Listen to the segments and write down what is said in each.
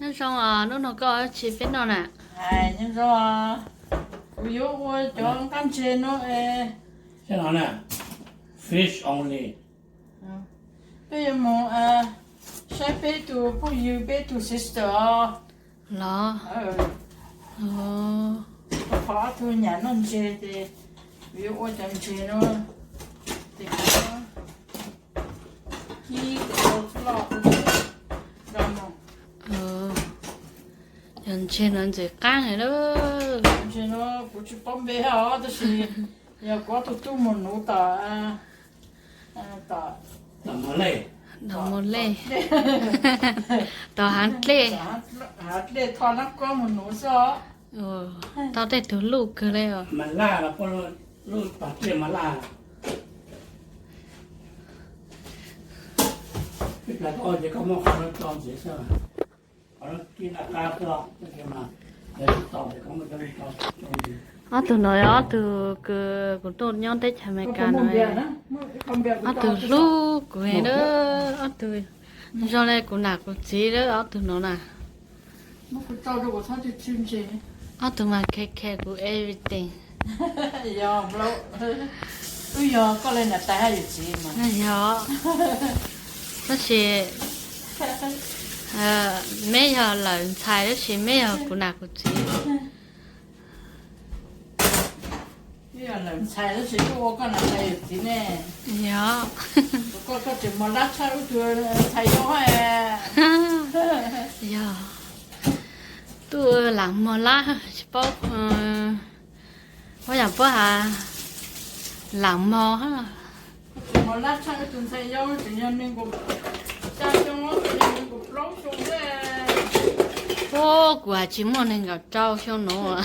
Nyob zoo os, hnub no koj ua dab tsi peb noj na? Nyob zoo, kuv yuav ua cov nqaij ntseg no. Fish only. Peb yuav mus saib peb tus phooj ywg, peb tus sister os. Los, qhov ob tug nyam noj ntseg ces kuv yuav ua cov ntseg no, ces kuv kib tus loj tus ntseg nrog mus. Cov ntseg no ntxim qab heev lawm. Ntseg no kuv tsis paub npe os, tab sis yog kuv ob tug tub mus nuv tom, tom, tom Mos Lej, tom Haav Dlej, Haav Dlej Thoj Nab Kob mus nuv xwb os. Tau tej tug luj kawg li os. Mas laj los puab lub pag dlej mas laj. Ib plag koj ua ces koj muab qhov no tso ntxiv xwb, qhov no kib laj qab xwb, tab sis mas yog tsis tau ces koj muab cov no tso ntxiv. Ob tug no yog ob tug kws kuv tuaj nyob teb chaws Amelikas no, ob tug hlub kuv heev na, ob tug zoo li kuv nam kuv txiv lawm ob tug no na. Ob tug mas care care kuv everything. Yog, wb yog koj li niam tais hab yawm txiv mas. Yog, tab sis meb yog lawv ntxhais tab sis meb yog kuv nam kuv txiv. Wb yog lawv ntxhais tab sis wb ua koj niam tais yawm txiv ne. Yog. Koj, koj tseem mos lab tshaj wb tug ntxhais yau. Yog, tuaj lam mos lab tsis paub, ua yam puab has lam mos. Koj tseem mos lab tshaj wb tug ntxhais yau, tseem yog nees nkaum xya xyoo, nees nkaum plaub xyoo. Ub, kuv has tsis muaj nees nkaum rau xyoo nuav.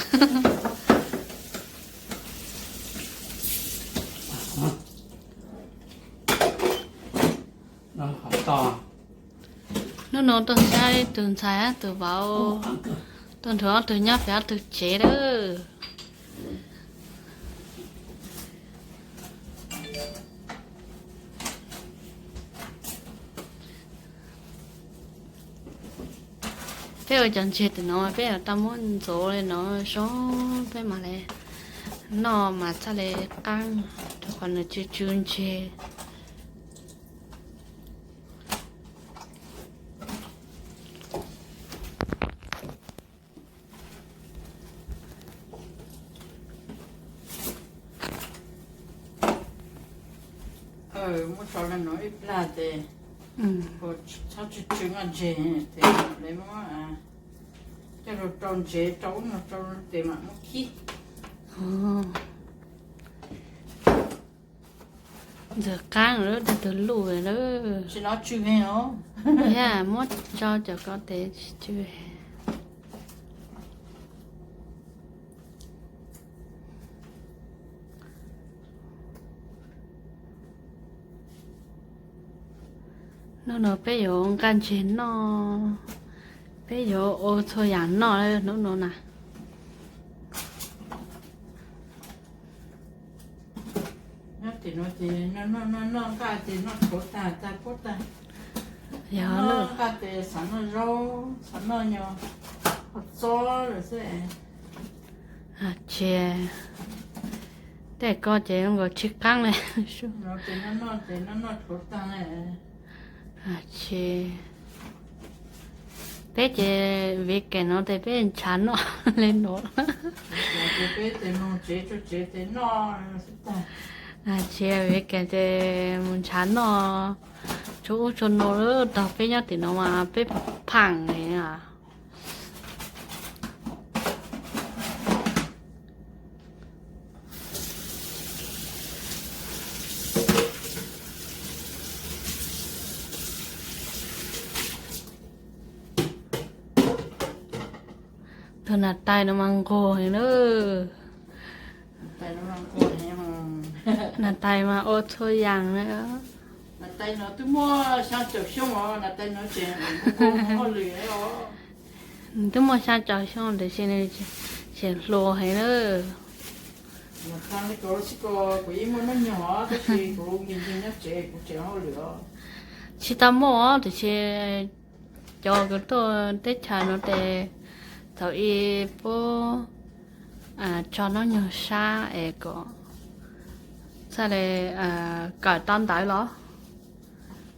Hnub no tuaj saib tug ntxhais hab tug vauv, tuaj nrug ob tug nyob pem ob tug tsev lawm. Peb ua cov ntseg tam no peb yuav tau muab ntxuav li no zoo, peb mam li noj mas txhaj li qaab, rau qhov nws tsw tsw ntseg. Muab tso le nuav ib plag tes txhob tsw tsw noj ntseg tes mam li muab coj lug rau ntsev rau ub no rau tes mam muab kib. Ntxim qaab lawm, tej tug luj lawm. Yog muab tso cov ko tes tsis tsw. Hnub no peb yuav nqaj ntseg noj, peb yuav ua txhua yaam noj hnub no na. Nyob tim no ces noj noj noj noj nqaj ces noj rhuav tag tag puab tag. Yog noj nqaj ces xav noj zaub, xav noj nyuag qhov txob lawm xwb. Tsis, tej ko ces zoo nkaus tsis qaab li. Ces noj noj ces noj noj rhuav tag. Tsis, peb ces weekend no tes peb ntshav noj li no. Peb ces moog tsev tsuj tsev tes noj xwb tag. Tsis, weekend ces mus ntshav noj tsuj ub tsuj no lawm, tog peb nyob tim no mas peb phaam li. Tus nam tais no mas nquag heev na. Nam tais mas ua txhua yaam na. Nam tais no twb muaj xyaa caum xyoo os, nam tais no tseem hauj lwm os. Nws twb muaj xyaa caum xyoo tiam sis nws tseem hluas heev na. Kuv yeej muaj hnub nyoog os, tab sis kuv nkeeg nkeeg nyob tsev, kuv tseem hauj lwm os. Tsis tau muaj os, tiam sis Cov kws tuaj teb chaws no ces thaum ub puab tso nub nyoog sab es kom txhaj le kawm tau ntawv los,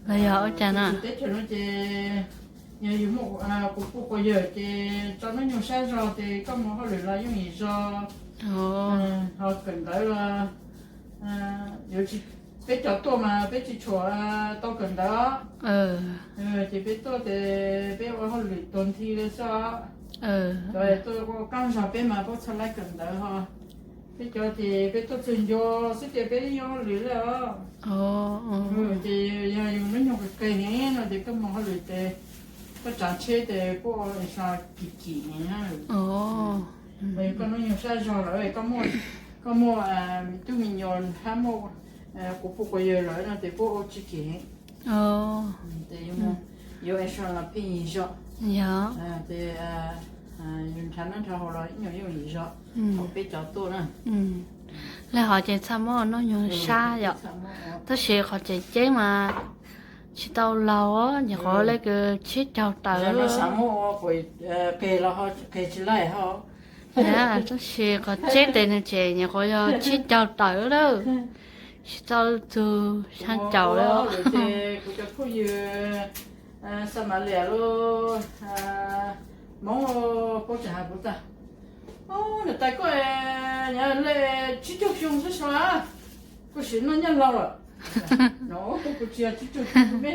los yog ua cas na? Teb chaws no ces yog yus muaj quas puj quas yawm ces tso nub nyoog sab zog ces koj mus hauj lwm los yooj yim zog. Ho kawm ntawv los yuav tsis, peb cov tuaj mas peb tsis tshua tau kawm ntawv. Ces peb tuaj ces peb ua hauj lwm tuag nthi li xwb. Cov tuaj ua qaab zog peb mas puab txhaj le kawm ntawv ho. Peb cov ces peb tuaj txug ncua xwb ces peb yeej ua hauj lwm li os. Ces yog yus nub nyoog qis qis heev no ces koj mus hauj lwm ces koj tsaav tsheb ces puab ua ins kim kim heev na. Koj nub nyoog sab zog lawm, koj muaj tub me nyuam hab muaj quas puj quas yawm lawm no ces puab ua tsis kim heev. Ces yuav ins pheej yig zog. Yog. Ces yus nrhav noj nrhav haus los ib nyuag yooj yim zog. Peb cov tuaj na. Le hov ces txhaj muaj nub nyoog sab yom. Tab sis qhov tseem ceeb mas tsis tau laug, nyuam qhuav le kws tsib caug tawm. Xaav muab ua qheg los qheg tsis laij ho. Tab sis qhov tseeb tes nws tseem nyuam qhuav yog tsib caug tawm lawm, tsis tau txug xyaa caum lawm. Kuv cov phooj ywg Xa Mas Lias lub Hmoob, puab tseem has kuv tas, niam tais koj nyob le tsib caug xyoo xwb sas, koj sim noj nyaj laug lawm. No kuv tsis yog tsib caug xyoo me,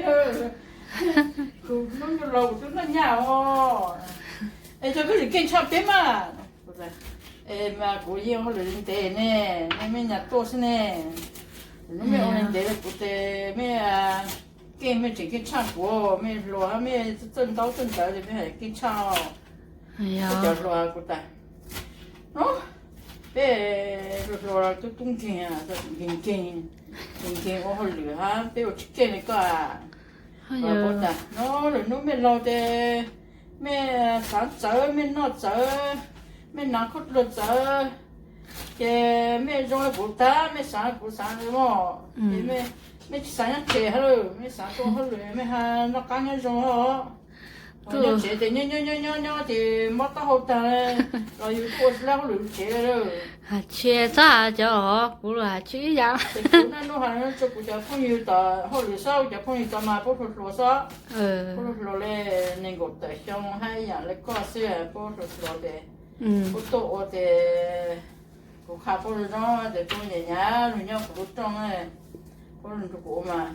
kuv nub nyoog laug kuv twb noj nyaj os. Es cov koj sim keej tshaj peb mas. Es mas kuv yeej ua hauj lwm li ntev ne, nej mej nyam tuaj xwb ne. Nub mej ua li ntev kuv tes mej keej, mej tseem keej tshaj kuv, mej hluas hab mej txawj ntaub txawj ntawv tes mej hais keej tshaj. Cov hluas kuv tas, peb hluas hluas tub tub nkeeg, nkeeg nkeeg, nkeeg nkeeg ua hauj lwm hab peb ua tsis keej li koj. Kuv tas, no lwm nub mej laug tes mej xaav txawv, mej noj txawv, mej hnav khaub dluag txawv, ces mej zoo le kuv tag, mej xaav kuv xaav mog, ces mej tsis xaav nyob tsev hab lawm, mej xaav tuaj hauj lwm, mej ha noj qaab nyob zoo os. Nyob tsev ces nyob nyob nyob nyob ces mob taub hau tag los yus ua tsis lab hauj lwm tsev lawm. Tsis txhob has cov os, kuv los has tsis ib yam. Ces kuv naj nub has no rua kuv cov phooj ywg tom hauj lwm xob, cov phooj ywg tom mas puab hluas hluas xob, puab hluas hluas le nees nkaum tawm xyoo hab ib yam le koj xwb, puab hluas hluas tes puab tuaj ua tes kuv qha puab zoo zoo tes puab nyam nyam lug nyob kuv lub rooj, puab lug nrug kuv ua mas.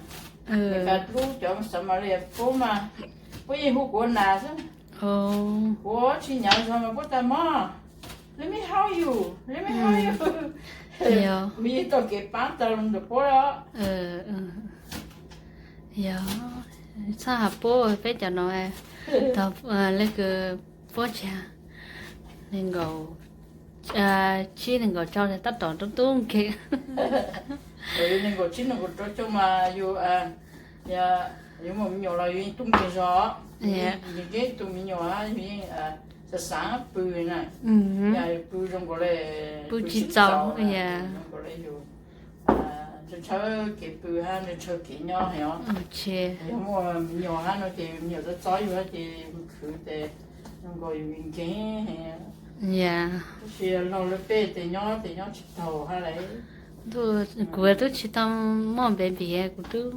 Meskas lub cov Xa Mas Lias puab mas puab yeej hu kuv ua nas xwb. Kuv tsis nyam zog mas puab tas mog, let me help you, let me help you. Kuv yeej taug kev paab taag lug ntawm puab os. Yog, txhob has puab, peb cov no tau le kws puab tsis, nees nkaum, tsib nees nkaum rau tab tom tub tub nkeeg. Nees nkaum tsib nees nkaum rau xyoo mas yus, yus muaj me nyuam los yus yeej tub nkeeg zog, yus yeej tug me nyuam yus yeej xaav xaav pw na, yus pw zoo nkaus le pw tsis txaus, zoo nkaus le yus ntshaw ntshaw kev pw hab ntshaw kev nyob heev os. Yog muaj me nyuam hab no ces me nyuam txob txob yus hab ces yus khwv tes zoo nkaus yus nkeeg heev. Tab sis laug lawm peb tes nyob tes nyob tsis taus hab lawm. Kuv tub tsis tau muaj baby kuv tub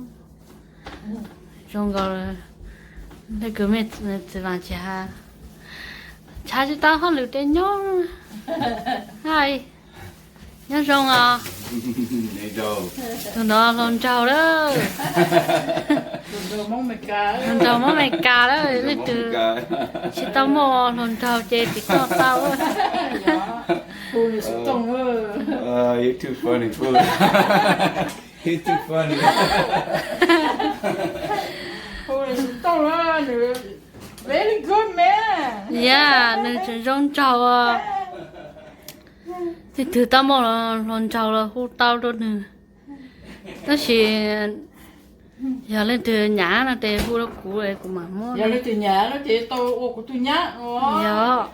zoo nkaus le kws mej txiv Vaas Tsim has, ntshaw tsis tau hauj lwm tes nyob, nyob zoo os. Tus ntawd hluas nraug lawm, hluas nraug Moob Amelikas lawm, leej twg tsis tau muaj hluas nraug ces tim toj tau. You're too funny, fool. You're too funny. Very good man. Yeah, nws tseem zoo nraug. Leej twg tau muaj hluas nraug los hu tau rau nws. Tab sis yog leej twg nyam no tes hu rau kuv es kuv mam muab. Yog leej twg nyam no ces tau ua kuv tug nyab. Yog.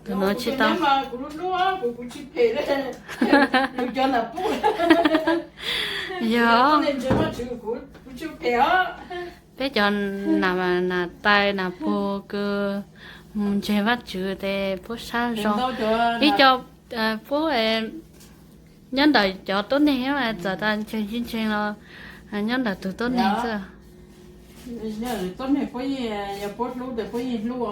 Tus no tsis tau, kuv lub hlub kuv tsis phem li. Yus cov nram pub. Yog, peb cov nas, nas tais nas pog kws mus ntseeg Vajtswv tes puab sab zoo. Ib co puab nyob ntawm cov tuab neeg, txawm tas ntseeg tsis ntseeg los nyob ntawm tus tuab neeg xwb. Tuab neeg puab yeej, yog puab hlub tes puab yeej hlub.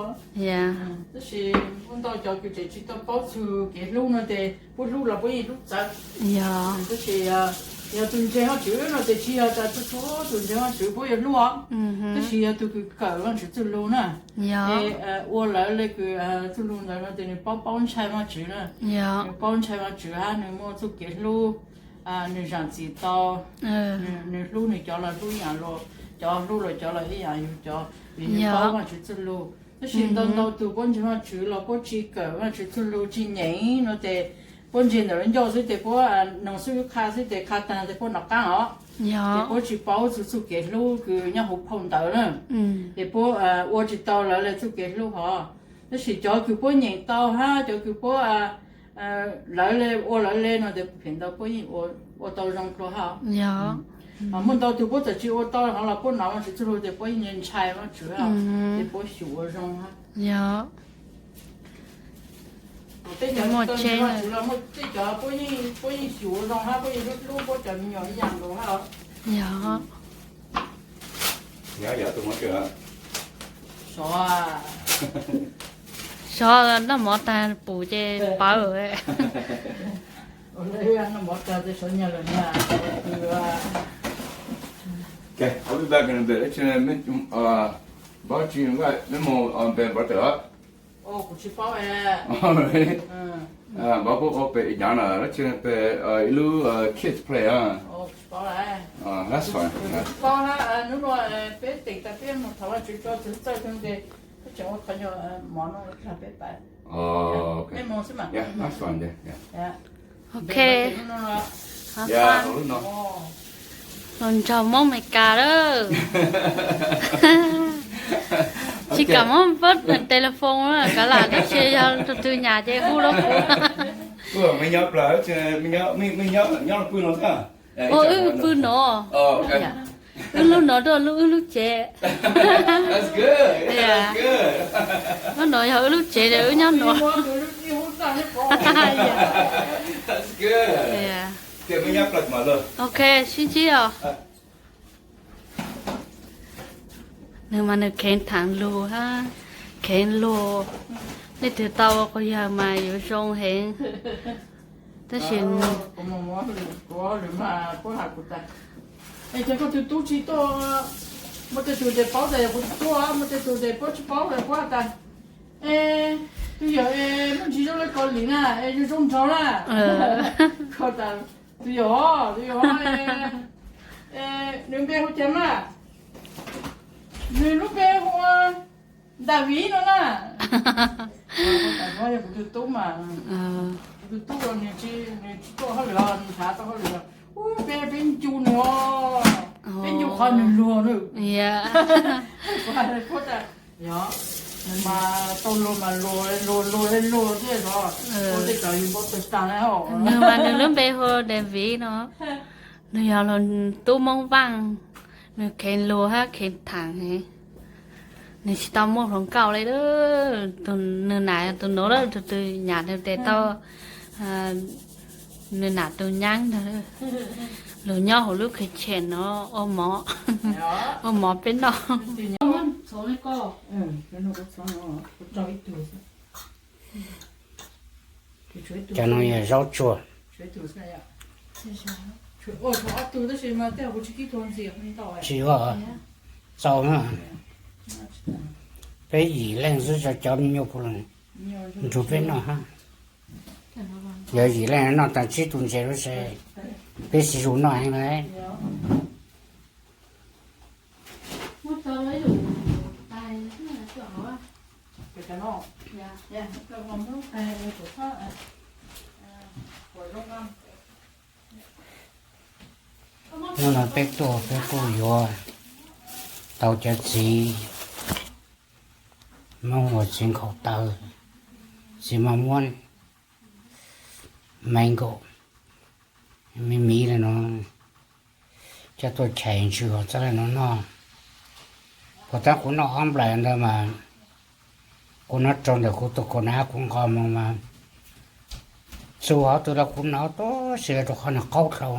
Tab sis muaj ntau cov kws tseem tsis tau paub txug kev hlub no tes puab hlub los puab yeej hlub txawv. Tab sis yog tus ntseeg Vajtswv no tes tsis yog tas txhua txhua tus ntseeg Vajtswv puab yuav hlub os. Tab sis yog tus kws kawm Vajtswv txuj lug na, ua lawv le kws txuj lug ntawd no tes nws paub, paub ntshai Vajtswv na. Nws paub ntshai Vajtswv hab nws muaj txuj kev hlub, nws zam txim tau, nws hlub nws cov los hlub ib yam, cov hlub los cov los ib yam, yug cov, vim nws paub Vajtswv txuj lug. Tab sis ntau ntau tus puab ntseeg Vajtswv los puab tsis kawm Vajtswv txuj lug, tsis nyeem no tes puab ntseeg ntawm lub ncauj xwb tes puab noog xwb, qha xwb tes qha taag tes puab nov qaab os. Ces puab tsis paub txug txuj kev hlub kws nyob huv phau ntawv na. Ces puab ua tsis tau lawv le txuj kev hlub hov. Tab sis cov kws puab nyeem tau hab cov kws puab lawv le, ua lawv le no tes phem ntau puab yeej ua tau zoo dlua hab. Muaj ntau tug puab txawm tsis ua tau hov los puab nov Vajtswv txuj lug tes puab yeej ntshai Vajtswv hab, ces puab xyum ua zoo hab. Tej cov, tej cov puab yeej xyum ua zoo hab puab yeej hlub hlub puab cov me nyuam ib yam nkaus hab. Sov, sov noj mov tag pum ces pawv. I'll be back in a bit. Actually, Bos tsis nqa meb mus pem Bos tawm. Bos puab ua pem ib nyav na, pem ib lub kids play. That's fine. Yeah, that's fine then. Yeah. Ok. Los nrog Moob Amelikas lawm. Tsis kam muab pab telephone na, kav lam tab sis yog tus twg nyam ces hu rau kuv. Ua, mej nyob plaws, mej nyob, mej nyob, nyob pw no xwb. Ua, wb pw no. Wb lub no rau lub, wb lub tsev. Lub no yog wb lub tsev, wb nyob no. Ok, sib ntsib os. Nws mas nws kheev thaam lug hab, kheev lug. Leej twg tau ua quas yawg mas yuav zoo heev. Tab sis es koj tus tub tsis tuaj, muaj tej tug tes paub tas yog kuv tus tub, muaj tej tug tes paub tsis paub tas puab has tas, es tus yawg es muaj ntsis zoo le Kaus Lim na, es zoo zoo nraug na. Tus yawg, tus yawg, nws npe hu cas mas? Nws lub npe hu ua Daviv no na. Yog kuv tus tub mas, kuv tus tub nws tsis tuaj hauj lwm, nws nrhav tau hauj lwm. Ub, peb, peb ncu nws os, peb ncu qhov nws luag na. Kuv hais rau puab tas, yog, nws mas tau luag mas luag luag luag luag thiab os. Ua tej tsam yus npau taws tag na. Nws mas nws lub npe hu Daviv no. Nws yog tub Moob Vaaj, nws kheev luag hab kheev thaam heev. Nws tsis tau muaj hluas nkauj li. Nws nam tus nuav, tus twg nyam nws tes tau nws nam tus nyab ntag. Luag nyob hauv lub kitchen no ua mov, ua mov peb noj. Cov no yog zaub tsuag. Tsis ua, txaus na. Peb yim leej xwb, cov me nyuam pug nrug peb noj hab. Yog yim leej noj tag tsib tug ntses lub se, peb sib zug noj heev lawm. Hnub no peb tuaj peb kuj yuav tau cov txiv Moob hu ua txiv nkhaus taw, txiv maj muab, mango, miv miv le no. coj tuaj chais ntsw hauv txoj hlais no noj. Puas tab kuv noj ob nplais ntawd mas kuv noj rau ntawm kuv tus kaus hnav kuv nqos mus mas txug hauv twg los kuv hnov tib si rau qhov nws qaub dlhau.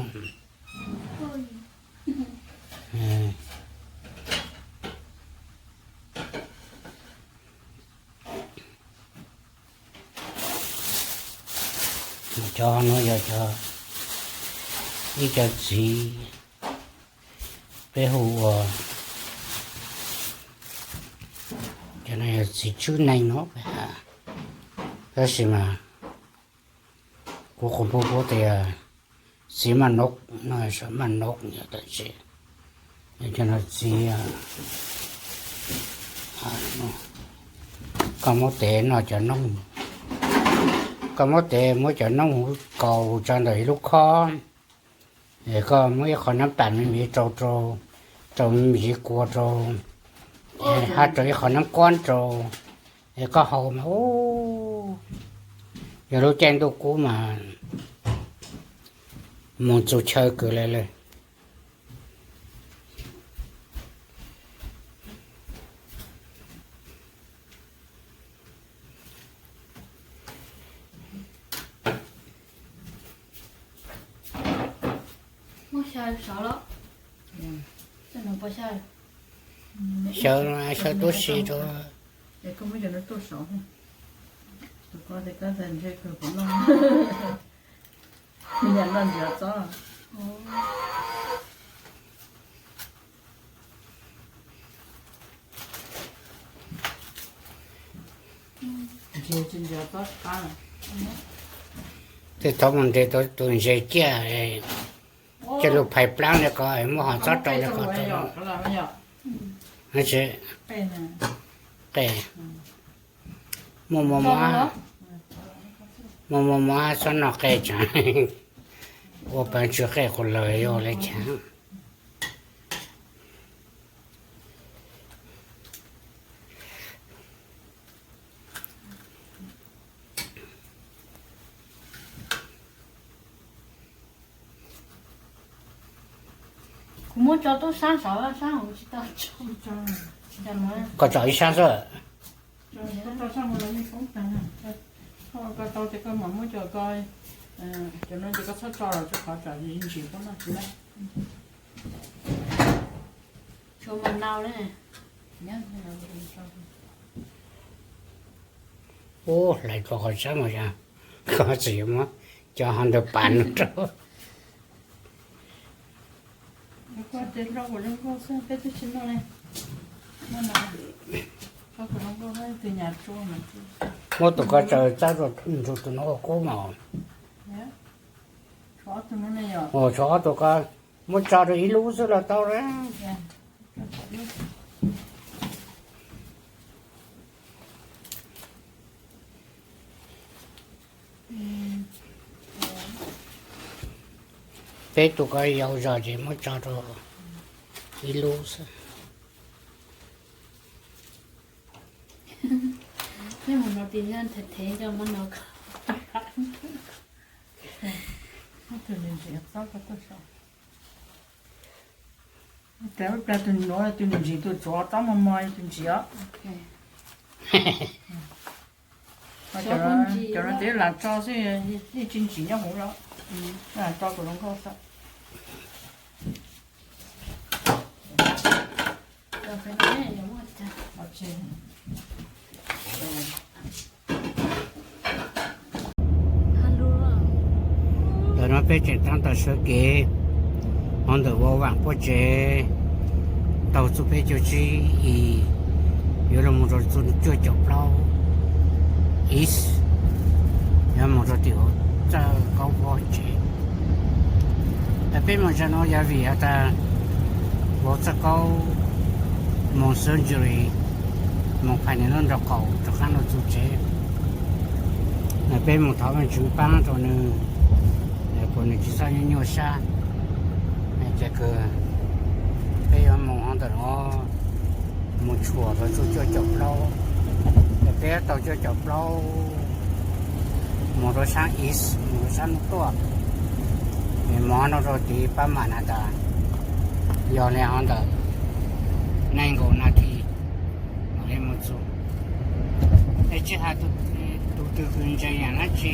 Cov no yog cov, ib cov txiv peb hu ua, cov no yog txiv tswb neeg no, tab sis mas kuv qhov pub pub tias txiv maj nub no, maj nub yog tam sim, cov no txiv, koj muab tes noj cov noob, koj muab tes muab cov noob kaus tso ntawm ib lub khob, es koj muab ib qho nab tas me me rau rau, rau me me kua rau, hab rau ib qho nab kuab rau, es koj haus mas ub, yog lub caij ntuj kub mas mus txug chaw kawg le le. Xyaw, xyaw tub si rau. Tej thaum mus nres tau tus ntses ciaj, coj lug phais plaab le ko, muab hov txob rau le ko. Qe, muaj mos mos, muaj mos mos txhob noj qe tsav, ua paav tsw qe qus lawm yuav ua le caag. Kuv muab tso tub sab saum, sab hauv tsis tau tso. Koj tso ib sab xwb. Koj tau ces koj mam muab cov ko, cov no ces koj txhob tso los rau qhov tsam ntsim koj noj tsis tau. Ub, hlais dlua qhov tsaib mas, koj txawm yuav muab cov hov ntawd pas rau. Muab tus ko tsaws txawb rau ntug tus no ua kub mas. Tshuav ob tug ko, muab tso rau ib lub xwb los tau lawm. Peb tus ko yau zog ces muab tso rau ib lub xwb. Tus ntsim tus tsuav tsob mos mos tus ntsim os. Cov no twb lam tso xwb, yeej tsis ntsim nyob hauv los, lam tso kom zoo nkauj xwb. Ntawm no peb tseem taab tom sawv kev hov ntawm Vaj Vaam Pob Tsev, taug txuj peb caug tsib i, yuav luag mus rau txuj cuaj caum plaub east, yuav mus rau tim hauv Txawj Kaub Pob Tsev. Peb mus tsa no yog vim has tas vauv Txawj Kaub mus surgery, mus phais nws lub nraub qaum rov qaab rau txuj tsev. Peb mus thov Vaajtswv paab rau nws, kuas nws tsis txhob nyuaj nyuaj sab. Ces kws peb yuav mus hov ntawm no, mus tshuam rau txuj cuaj caum plaub, ces peb yuav taug cuaj caum plaub mus rau saab east, mus rau saab nub tuaj, es mus no rau tid pab mam na tas, Yog li ho ntawm nees nkaum nas this mam li mus txug. Es tsis has tus twg kws ntseeg yam dab tsi,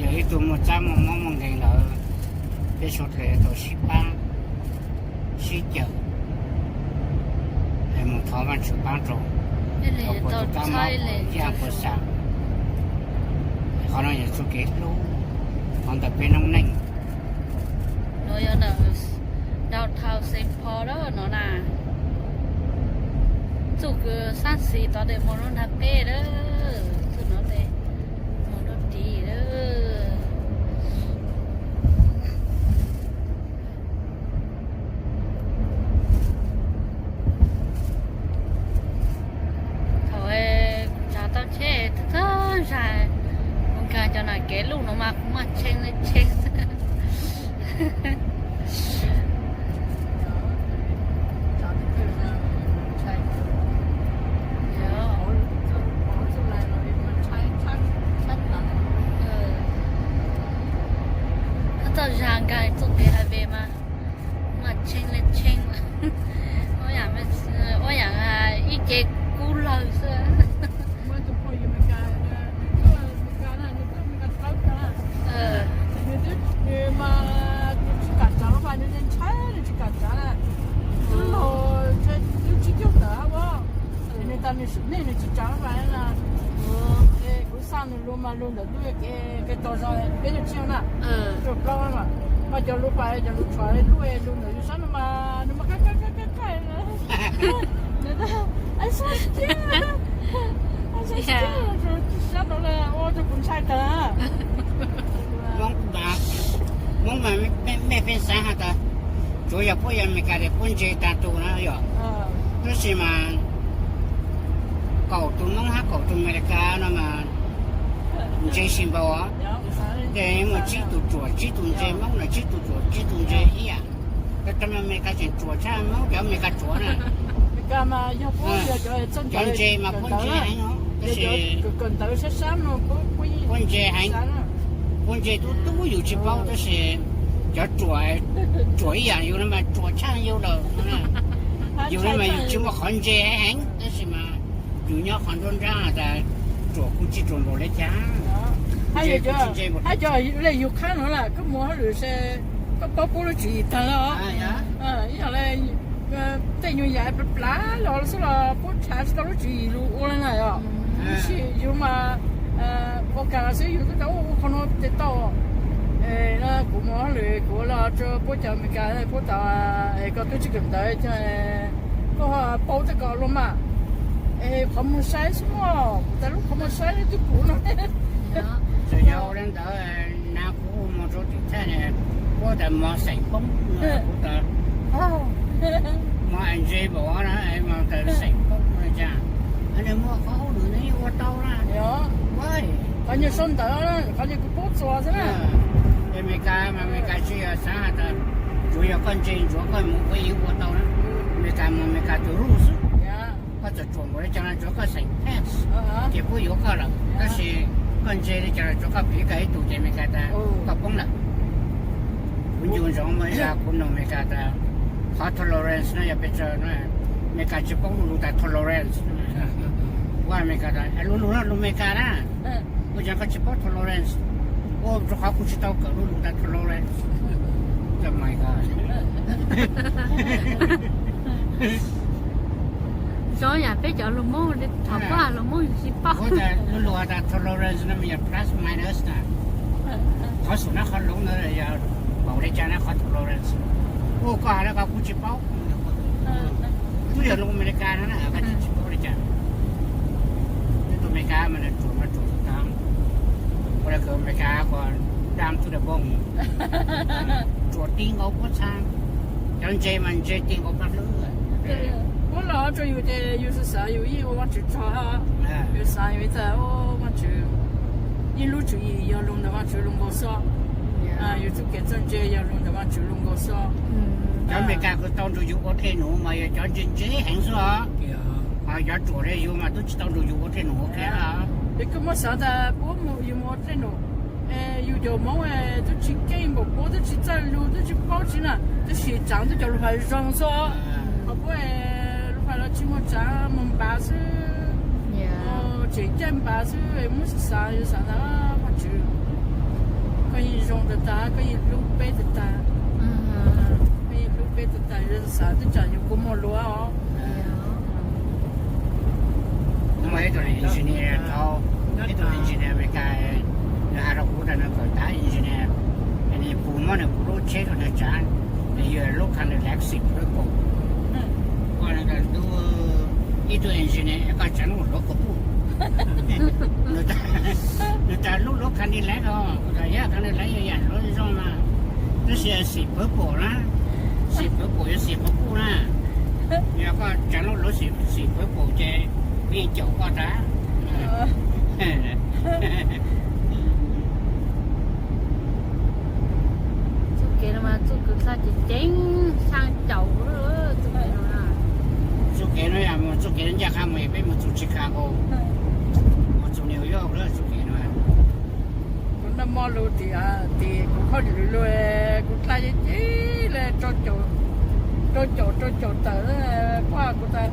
yog ib tug muaj txaj muaj mob muaj nkeeg ntawd, peb suav dlawg yuav tau sib paab sib cawm, es mus thov Vaajtswv paab rau, thov puas tus kab mob puas yaj puas xav. Qhov no yog txuj kev hlub hov ntawm peb noob neej. No yog ntawm downtown Saint Paul lawm no na. Txuj kws xaab xis tod tes moog lug nrug peb lawm, txuj no tes moog lug tiv lawm. Thaum kuv tsav tau tsheb tag zag, kuv nkaag cov nam kev luj no mas kuv maj tshee le tshee xwb. Tag zag nkaag txuj kev highway mas maj tshee le tshee, ua yaam ib ce kub lawg xwb. Nws twb, nws mas nws tsis kam tsav lub pas, nws ntshai nws tsis kam tsav na. Twb laug, twb tsib caug tawm hab, nws tas nws sim neej nws tsis tsav lub pas na. Kuv xaj nws lug mas lug ntawm lub kev tog zog peb caug tsib na, caug plaub na, mas cov lug pas cov lug tshuam lub lug ntawm yus sab no mas nws mas qaij qaij qaij qaij. Sab no ua rau kuv ntshai tag. Hmoob mas mej pheej xaav has tas tsuav yog puab yog Amelikas tes puab ntse taag tug na yom. Tab sis mas kaum tug Hmoob hab kaum tug Amelikas no mas ntse tsis npaum. Ces muaj tsib tug ruam tsib tug ntse, Hmoob na tsib tug ruam tsib tug ntse ib yam. Cov Amelikas tseem ruam tshaj Hmoob cov Amelikas tsuav na. Cov ntse mas puab ntse heev, tab sis puab ntse heev, puab ntse tub tub yus tsis paub, tab sis cov ruam, ruam ib yam yus no mas ruam tshaj yus lawm. Yus no mas yus tsis muaj qhov ntse heev, tab sis mas yus nyob qhov nruab nrab tas ruam kuj tsis ruam npaum li cas. Ntse kuj tsis ntse npaum li cas. Yus qhab no las koj mus hauj lwm, koj paub puab lub tswv yim tag lawm. Ib yam li tej nyuag yam plav plav los xwb los puab rhaav tsis tau lub tswv yim lug ua li na yom. Tab sis yus mas ua kav xwb yus twb tau ua qhov no tes tau. Kuv mus hauj lwm kuv los rau puab cov Amelikas puab tas koj twb tsis kawm ntawv, koj paub tej ko los mas, es qhov muag saib xwb mog, kuv tas lub qhov muag saib twb kuv no. Txawm yog ua li ntawd, nag kuv mus rau tim thaj ne, puab tas mos xeem poob, kuv tas mos ntse npaum na, mos tas xeem poob li cas, nws muaj qhov hauj lwm nws yeej ua tau na. Qhov nyuag sau ntawv, qhov nyuag kuv paub txuas xwb na. Amelikas mas Amelikas tsis yog xaav has tas tsuav yog koj ntse ntsuav koj mus puab yeej ua tau na. Amelikas mas Amelikas tus rules xwb. Koj txawm ruam npaum li cas los tsuav koj xeem pass ces puab yuav koj lawm, tab sis koj ntse li cas los tsuav koj piv koj ib tug ces Amelikas tas koj poob lawm. Kuv ncu ntsoov muaj ib zag kuv nug Amelikas tas qhov tolerance no yog pes tsawg no, Amelikas tsis paub lub lus tas tolerance. Kuv Amelikas tas lub lus no lus Amelikas na, ua cas koj tsis paub tolerance? Ua rau qhov kuv tsis tau kawm lub lus tas tolerance. Zoo yam peb cov lus Moob, thaum koj lus Moob yus tsis paub. Lub lus tas tolerance no mas yog plus minus na. Qhov xum nab qhov loov ntawd yog npaum li cas na qhov tolerance. Ua koj has li ko kuv tsis paub. Twb yog lus Amelikas no na koj tsis paub li cas. Tus Amelikas mas nws ruam mas ruam tag, ua li kws Amelikas ko down to the bone, ruam ti nkaus puab txha. Cov ntse mas ntse ti nkaus paj hlwb. Puab los rau yus ces yus xav xav yus yeej ua Vaajtswv tsaug, yus xav yus tas Vaajtswv, yeej lub tswv yim yog lug ntawm Vaajtswv lug nkaus xwb. Yus txuj kev txawj ntse yog lug ntawm Vaajtswv lug nkaus xwb. Cov Amelikas kws tau nrug yus ua dlej num mas yog cov ntse ntse heev xwb os. Ho cov ruam li yus mas twb tsis tau nrug yus ua dlej num ua kiag. Es koj muab xav tas puab mus yus mus ua dlej num, Yus cov Hmoob twb tsis keej npaum puab, twb tsis txawj lug, twb tsis paub tsi na, tab sis tsaav twb cov lus hais zoo xwb. Qhov puab lus hais los tsis muaj tsaav, muaj npav xwb, tseem caij npav xwb. Muab xav xav, yus xav tas Vajtswv, koj yeej zoo tag tag, koj yeej hlub peb tag tag, koj yeej hlub peb tag tag. Yus xav xav twb tsam yus kua muag luav os. Muaj ib tug engineer, ib tug engineer Amelikas, nws has rau kuv tas nws kawm tag engineer, nws pum muab nws kuv lub tsheb rau nws tsav, nws yuav lub Cadillac xim purple. Koj ntawd ib tug engineer koj tsav lub luav kawg puj. Nws tas lub luav Cadillac os, kuv tas yog Cadillac yog yam luav zoo mas, tab sis xim purple na, xim purple yuav xim qhov puj na. Yog koj tsav lub luav xim purple ces kuv yeej caum koj tag. Txuj kev no mas txuj kws txhaj ceev ceev xyaa caum. Txuj kev no yog mus txuj kev ncaj qha mus, peb mus txug Chicago, mus txug New York lawm txuj kev no. Kuv noj mov lug tim, tim kuv hauj lwm lug, kuv dlai ceev ceev le, rau caum rau caum tawm, kuv tas,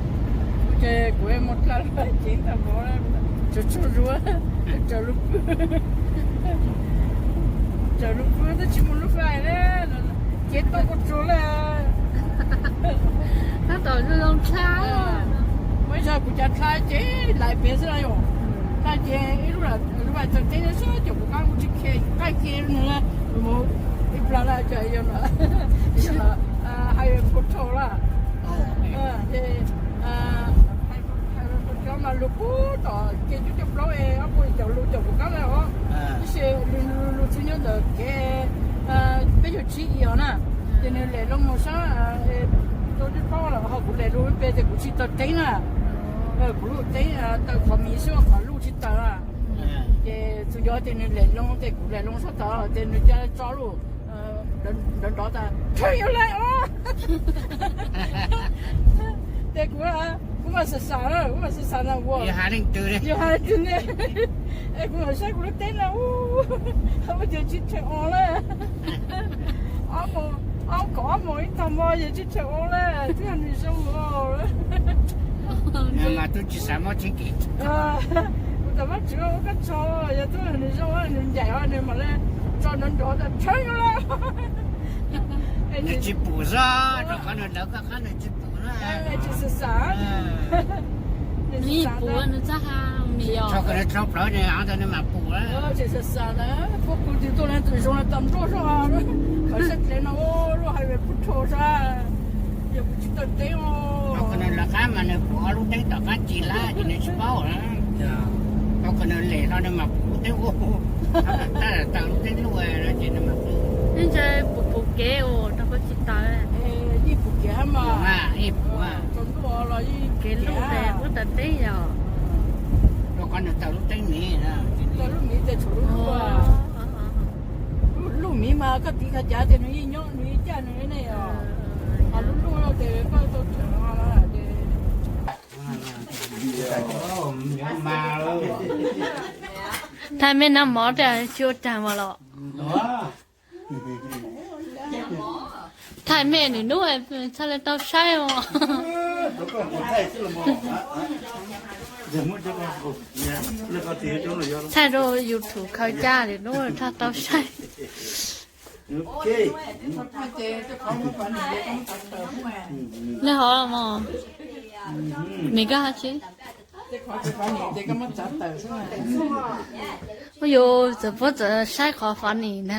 kuv ces kuv mus dlai lug ceev tag mov, tsuag tsuag zuav, tsaws lub pwg, tsaws lub pwg twb tsis muaj lub fais le, cev tau kuv tsuag le. Tab tom zoo zoo dlha. Muaj ib zaug kuv cav dlha ces lais pem xwb na yom, dlha ces ib lub, lub vais txog teb xwb ces kuv qab kuv tsis khe, qaij kiag nws mus ib plag lawm ces yog, yog highway patrol lawm. Ces highway patrol mas lug puag tom kev cuaj caum plaub es ob puas caum lug caum kuv qab lawm os. Tab sis lug txug nyob ntawm kev peb caug tsib i os na, ces nws lem loo mus sab rau coj plaub lawm ho kuv lem lug pem ces kuv tsis tau teeb na. Kuv lub teeb taw qhov miv xwb, qhov luj tsis taw na. Ces txug nco ces nws lem loo ces kuv lem loo sab tod ces nws ca tso lug nrov nrov tas turn your left os. Ces kuv, kuv mas xav xav na, kuv mas xav xav na ua, yog has leej twg ne, es kuv mam saib kuv lub teeb na, ua cas tsis tshem os lawm. Ob kaum ob moos ib tag hmo ces tsis tshem os lawm, twb yog nws zoo os. Mas twb tsis xav muab tsheb kev. Kuv tas Vajtswv ua koj tso, yog twb yog nws zoo nws ncaim os nws mam li tso nrov nrov tas turn your left. Nws tsis pum xwb, rau qhov nws lawv koj qab nws tsis pum na. Nws yeej pum, nws txhaj ha, nws yog tso kom nws tso plawv nws av ntawd nws mam pum. Tsis xav xav na, puab kuv twb tuaj leej twg zoo le tau nruaj zog, qhov sab dlej no lub highway patrol sab, yog kuv tsis tau teeb os. Rau qhov nws lawv qab mas nws pum ob lub teeb tom qab ci lab ces nws tsis paub na. Rau qhov nws lem no nws mam pum lub teeb ub, tab tom taws lub teeb luj no ces nws mam pum. Ntshe pum pum kev ua rau koj tsis taws. Yeej pum kev mas, yeej pum, kev luj ces ub taws teb yog. Rau qhov nws taws lub teeb miv, taws lub miv ces tshuav lub luj. Lub miv mas koj tiv qhov cav ces nws yeej nyob nws yeej caj nws ne os. Ho lub luj ces koj tau tseem no ces. Thaij mej noj mov tas tsis ua raag mas los. Thaij mej nws nub txhaj le tau saib os. Thaij rau YouTube khaws caj li nub txhaj tau saib. Le hov mog, miv koj hab tsi. Ua yus txawm puab txawm saib qhov funny na.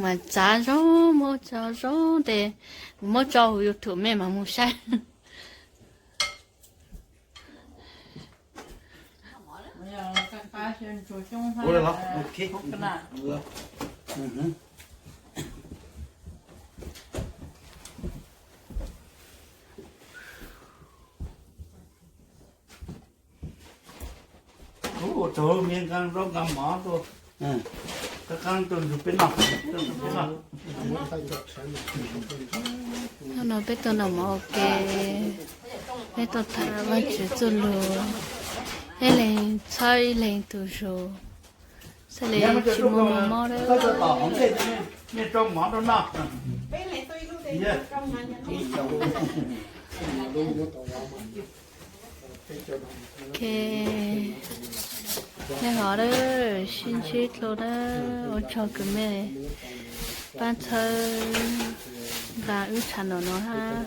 Mas txav zoo, muab tso zoo tes, muab tso huv YouTube mej mas mus saib. Ua tsaug, mej nkaag zaub nkaag mov tuaj, qaab qaab tuaj nrug peb noj. Hnub no peb tuaj noj mov ua ke, peb tuaj tham Vaajtswv txuj lug. Ib leeg txhawb ib leeg tus zus, xws li tsis muaj mov mob lawm. Ces nej hov lawm, sib ntsib dlua lawm, ua tsaug kws mej pab txhawb nqa wb tshav num no hab.